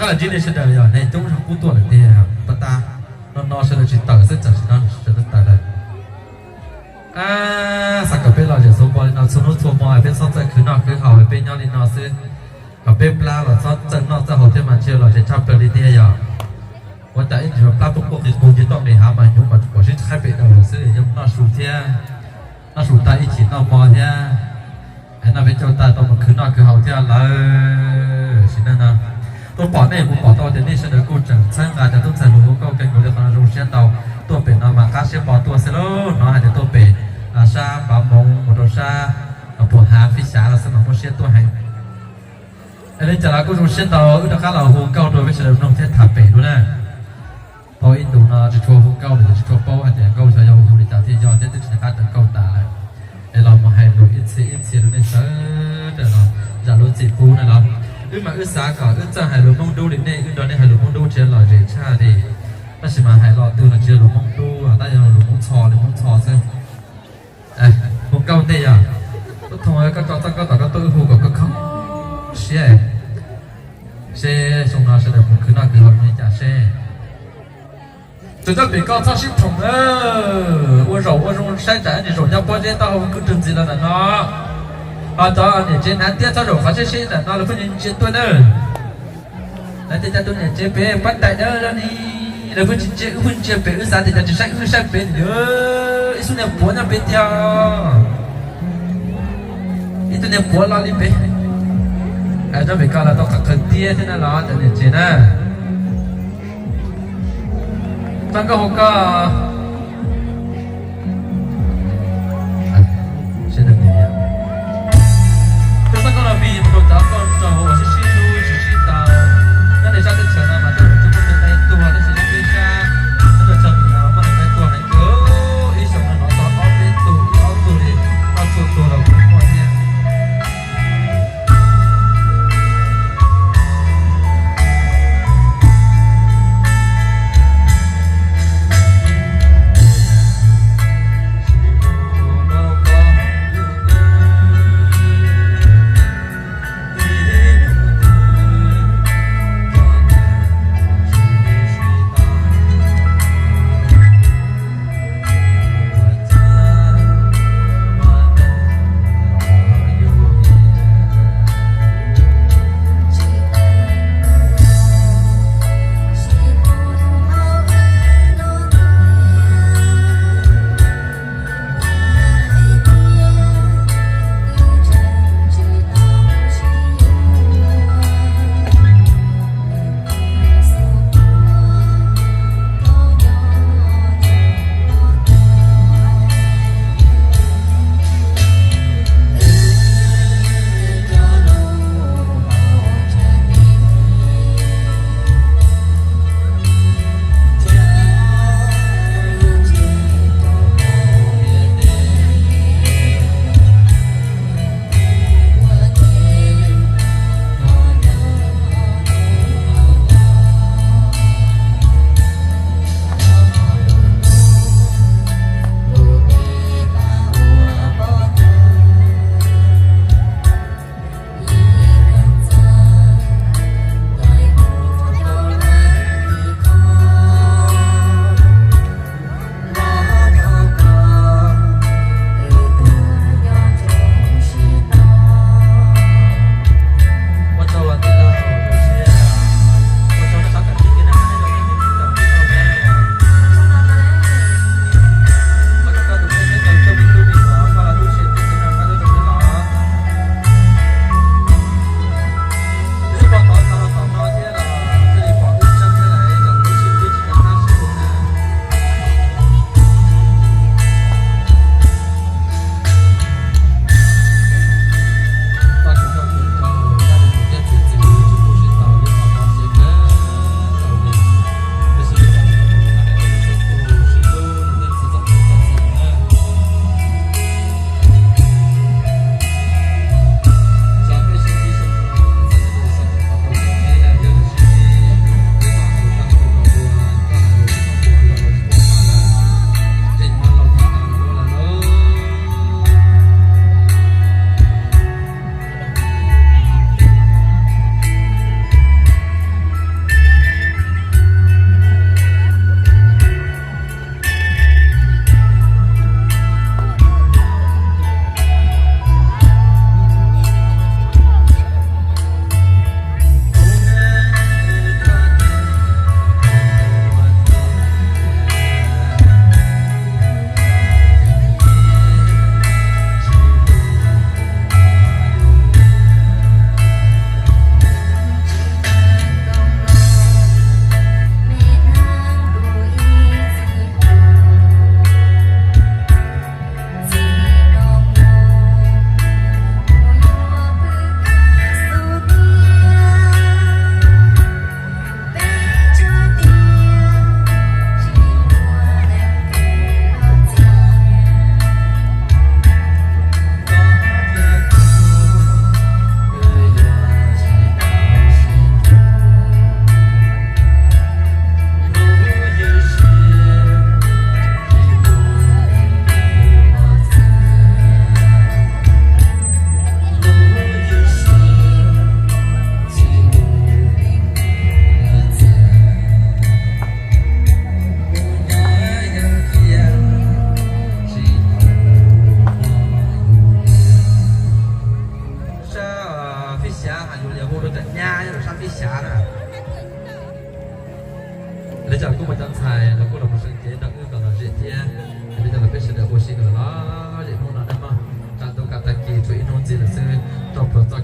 Koj ntsib nej sawv daws yog nej coob zog qub tuaj lawm tiag, pab tab no no sawv daws tsis tawm xwb, tam sim no sawv daws tawm lawm. Xav kom peb los zem xuv npo li no txhua hnub txhua hmo, peb txhob txawj khwv noj khwv haus, peb nyob li no xwb. Kom peb plab los txhob txawj noj txawj haus thiab mas ntshe los zem tshaj plaws li tiag yog. Ua cas ib ntsis plab tuaj quaj qis qus nce toj nqis hav mas hnyuv mas tsuas pom sib qhaib pem daws lawm xwb, yog noj su thiab, noj su tag ib chim noj hmo thiab. Es noj peb caug tag tau mus khwv noj khwv haus thiab lawm. Sim neej no tuaj pom nej kuv pom tau tias nej sawv daws kuj tseem txhawb nqa cov tub ntxhais hluas hu nkauj kawg nkaus li, qhov no zoo siab ntau. Tuaj pem no mas qab siab npo tuaj xwb lauj, hnov hais tias tuaj pem sab Npav Moov mus rau sab Phuam Hav Fij Xyav los xwb mas muaj siab tuaj heev. Es li cas los kuj zoo siab ntau wb rov qab los hu nkauj rau peb sawv daws mloog thiab tham pem dua na. Tau ib ntus no tsis tshua hu nkauj lawm ces tsis tshua paub hais tias nkauj xyov yog hu li cas thiaj yog thiab twb tsis nco qab cov nkauj tas lawm. Es los mus hais lus ib txhia ib txhia rau nej sawv daws los zam lub txim pub na los. Wb mas wb xav kom wb txawj hais lus Hmoob Dub li nej, wb nrog nej hais lus Hmoob Dub tsis los zem tshaj li. Tab sis mas hais lo twg los tsis yog lus Hmoob Dub, tab yog lus Hmoob Txho li Hmoob Txho xwb. Hu nkauj ntej yog, Tub Thooj, koj tso txoj nkauj tom koj tuaj wb hu kom koj kho siab seb xyoo no sawv daws mus khwv noj khwv haus li cas seb. Tus coj pem koj txhob sib thoom na, ua zaum ua zoo saib tsam ib ntsis zaum nyob pob zeb taub hau kwj tug ntxiv los ntawm no. Ho cov niam tsev hnav tiab txhob zaum qhov siab siab ntawm no lawv pheej ntsia tuaj na. Lawv tias cas tus niam tsev pem pab tais dawb zog ni, lawv pheej tsis ntsia wb pheej ntsia pem, wb xav tias cas tsis saib wb saib pem, ib xub niag puav nyob pem tiag. Ib tug niag puav lo li pem. Coj pem koj los tau qhov qhawv tiab thiab na los cov niam tsev na. Txoj nkauj hu koj. Tus txoj nkauj no vim mus rau cov nkauj rog uas sib sib hlub sib sib tau, nyob li sab teb chaws no mas tej zaum tsis muaj tus qe tuag, tab sis nyob peb sab teb chaws Nplog no muaj tus qe tuag heev kawg, ib xyoos no hnov tau ob peb tug ib ob tug li, muaj txhua tug los kuj muaj thiab.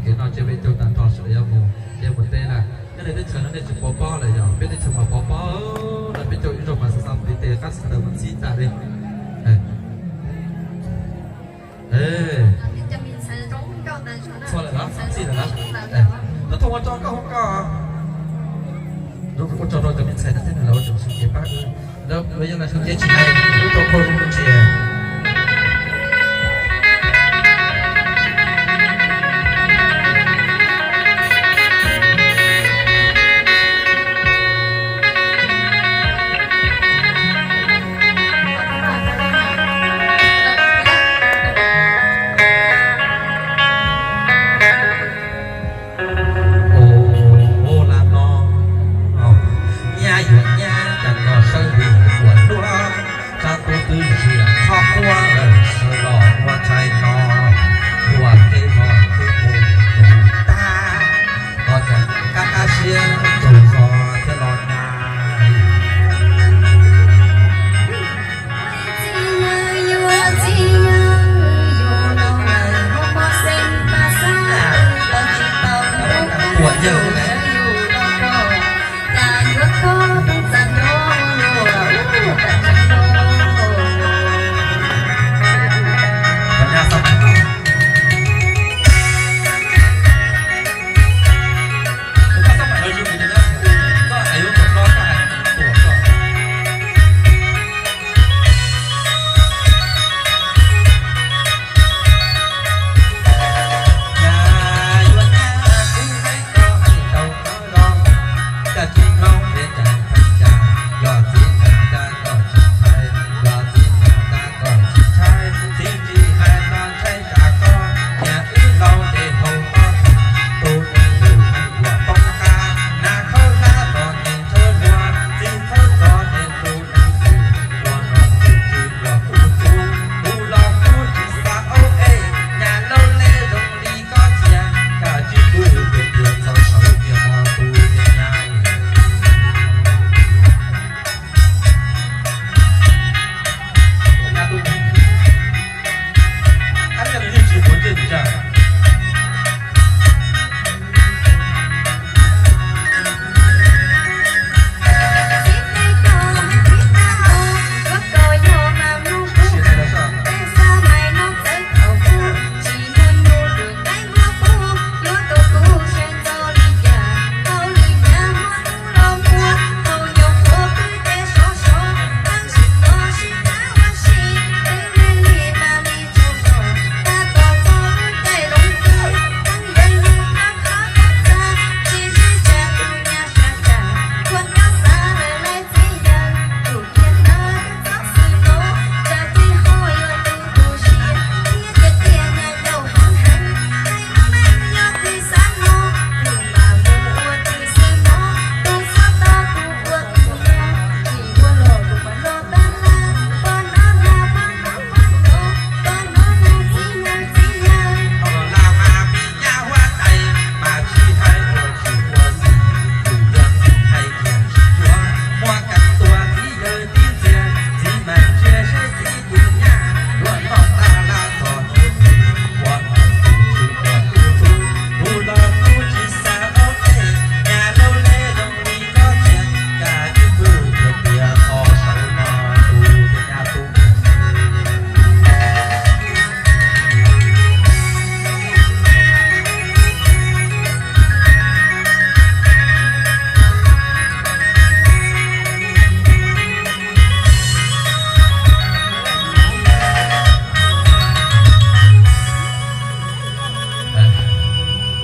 Ces no ces peb caug tag nrho sawv daws yuav mus, yuav mus teb na. Nyob nej teb chaws no nej tsis pov pob lawm, yog peb teb chaws mas pov pob no, peb caug ib zaug mas xav xav tiv tes qab xib taws mas txhib tas li. Txhua lawm los txhij lawm los? Los thooj ua tsaug nkauj hauv koj. Ua tsaug rau cov me ntxhais no thiab, lawv ua tsaug sawv cev pab wb, lawv yeej los sawv cev tsis hais, wb tau khuaj zoo ntsia. Ua laj no, nyab yuav nyab cas nco sawv li ua luaj, tsab tub twb ziam txhob quaj lawm sawv los ua tshais no, ua tej zog twb mus mus tag, los cas kab kab siab tsaug zog thiab los nyab.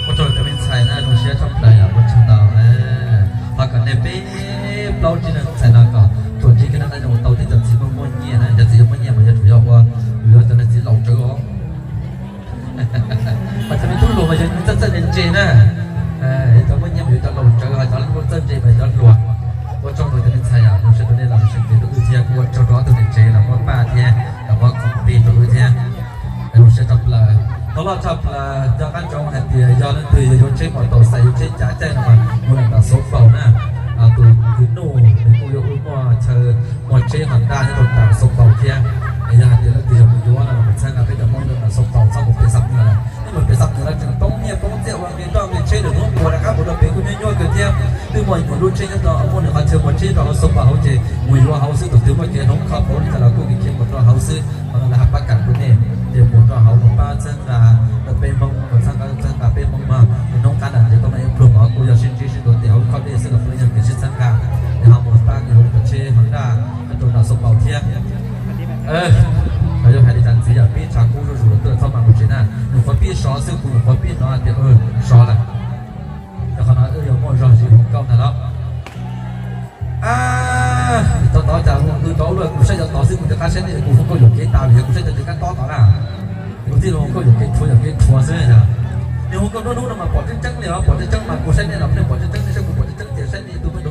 Ua tsaug cov me ntxhais na, zoo siab tshaj plaws yom, ua tsaug ntau. Thov kom nej peb plaub tsib leej ntxhais no kom tsuas ntsib kev noj qab nyob zoo tau thiab cov txiv muaj muaj nyiaj na, cov txiv yuav muaj nyiaj mas yuav tsum yog ua, yuav cov niag txiv laus tsawv os. Mas cov me tub hluas mas yuav txawj txawj ntse ntse na. Cov muaj nyiaj mas yuav cov laus tsawv, ho cov txawj ntse mas yuav cov hluas. Ua tsaug rau cov me ntxhais, zoo siab rau nej los mus sib ntsib rau wb thiab, kuj ua tsaug rau ob tug niam tsev los muab paj thiab los muab khoom plig rau wb thiab. Zoo siab tshaj plaws. Thov loj tshaj plaws, nco qab ntsoov hais tias yog leej twg yuav yuav tsheb mos taus xais, yuav tsheb cav caij no mas mus lawm nram Xauv Paus na. Tus kwv Nuj nws kuj yuav muaj chaw muag tsheb Honda nyob rau nram Xauv Paus thiab. Es yog hais tias leej twg yog mus yuav no los mus txhawb nqa peb cov Hmoob nyob nram Xauv Paus, txhob mus pem Xam Nuas lawm. Neb mus pem Xam Nuas no tseem poob nyiaj poob txiaj Hoob kho pauv li cas los kuj khiav mus rau hauv xwb. Qhov no lawv hais pab kam rau nej, ces mus rau hauv mus pab txhawb nqa peb Hmoob, txhawb nqa peb Hmoob mog. Ces hnub qab ntawd ces tau muaj ib pluag mov kuj yog sib ntsib sib ntaus tes hauv khob dej xwb los puav leej yog kev sib txhawb nqa. Ces ho mus pab nws hauv cov tsheb Honda rau nram Xoo Paus thiab. Los yuav hais li cas ntxiv, yog pib tshav kub zuj zus lawm twb txhob mam mus tsev na. Nyuam qhuav pib sov xwb, kuv nyuam qhuav pib hnov tias sov lawm. Yog qhov no wb yuav muaj zog zis hu nkauj ntag los. Tov tov cas wb tov luaj, kuv saib cov tod xwb kuv rov qab saib nej, kuv hu nkauj yuam kev tas vim yog kuv saib cov kev kab tob tod na. Kuv thiaj li hu nkauj yuam kev rhuav yuam kev rhuav xwb. Nej hu nkauj hnub hnub no mas pom tseeb tseeb li os, pom tseeb tseeb mas kuv saib nej los nej pom tseeb tseeb, nej saib kuv pom tseeb tseeb ces saib nej tus pheej